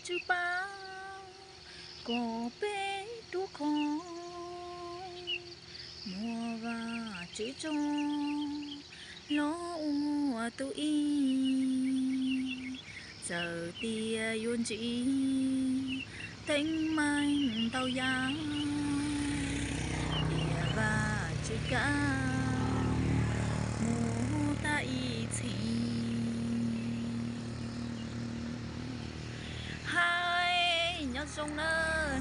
Tswv Paj kom peb rub qho, muaj Vajtswv tso los ua tus ib. Txawm tias yuav ntsib teeb meem ntau yam, tiam Vajtswv kav mus tag ib txhis. Hais nyob zoo na,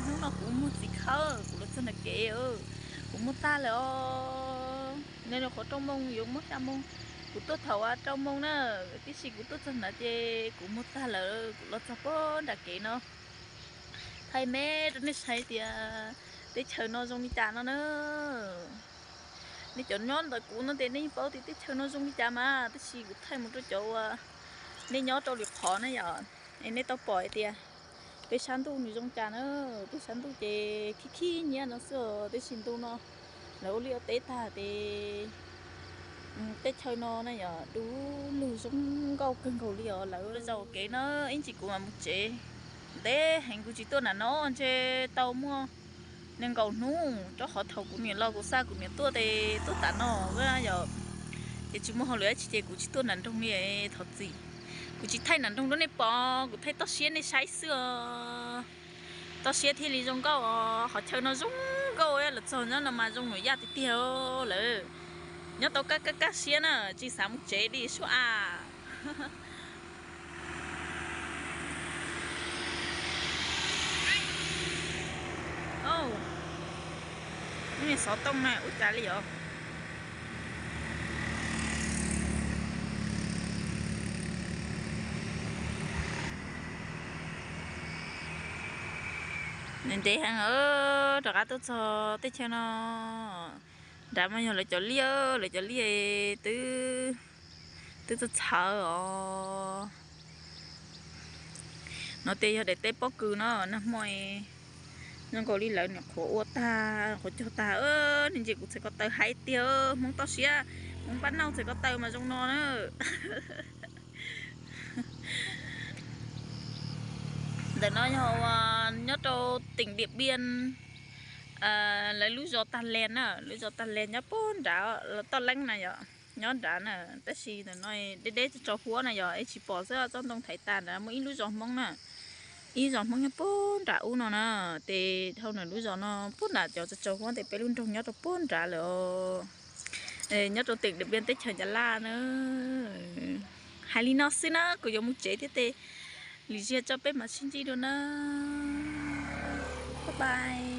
hnub no kuv muag txiv khawb kuv los txog nram kev, kuv muag tag lawm os. Nyob rau qhov rau moos yuav muab xya moos, kuv tuaj thaum rau moos na, tiam sis kuv tuaj txog nrad ces kuv muag tag lawm, kuv los txog puag nram kev no. Thaij me rau nej saib tias teb chaws no zoo li cas no na. Nej cov nyob ntawm kuv no ces nej yeej paub tias teb chaws no zoo li cas mas, tab sis kuv thaij mus rau cov uas nej nyob rau lwm qhov na yom, es nej tau pom hais tias peb sab ntuj nws zoo cas na. Peb sab ntuj ces khib khib nyiab no xwb os, tab sis ntu no lawv ua liaj ua teb tag ces teb chaws no na yom, du lug zoo nkauj kawg nkaus li os. Lawv zaum kev na, ib ntsis kuv mam mus tsev. Ntev heev kuv tsis tuaj nram no ntshe tau muaj nees nkaum hnub, rau qhov thaum kuv niam los kuv xa kuv niam tuaj ces tuaj tam no yom, ces tsis muaj hauj lwm dab tsi ces kuv tsis tuaj nram nroog li, thov txim. Kuv tsis thaij nram nroog rau nej pom, kuv thaij toj siab nej saib xwb os. Toj siab thiaj li zoo nkauj os, qhov chaw no zoo nkauj, lawv txog nyob no mas zoo nyuam yaj tiag tiag lawm. Nyob tau kaj kaj kaj siab na, tsis xav mus tsev li sub a. Lub niag xov tooj na ua cas li os. Ntev heev, rov qab tuaj txog teb chaws no. Nrad mas yog lawv cov liaj, lawv cov liaj twb, twb txawv txhawv os. No ces yog daim teb pob kws no, nag hmo zoo nkaus li lawv nyuam qhuav ua tag, qhuav cog tag. Nej ntsia kuv txhais ko taw hais tiag, Hmoob toj siab, Hmoob pab nauj txhais ko taw mas zoo no na. Ntawm no yog nyob rau teem Diam Npiaj, lawv lub zos Tag Lees na, lub zos Tag Lees nyob puag nrad, los Toj Leeb na yom, nyob nrad na. Tab sis ntawm no deb deb tsaus huab na yom, es tsis pom xwb, tsob ntoo thaiv tas nrad. Muaj ib lub zos Hmoob na, ib zos Hmoob nyob puag nrad ub no na, ces dhau ntawm lub zos no puag nrad cov tsaus huab ces peb lub nroog nyob rau puag nrad lawm. Nyob rau teem Diam Npiaj teb chaws Nyab Laj na. Hais li no xwb na, kuv yuav mus tsev thiab ces lwm zaug tso peb mam sib ntsib dua na. Bye bye.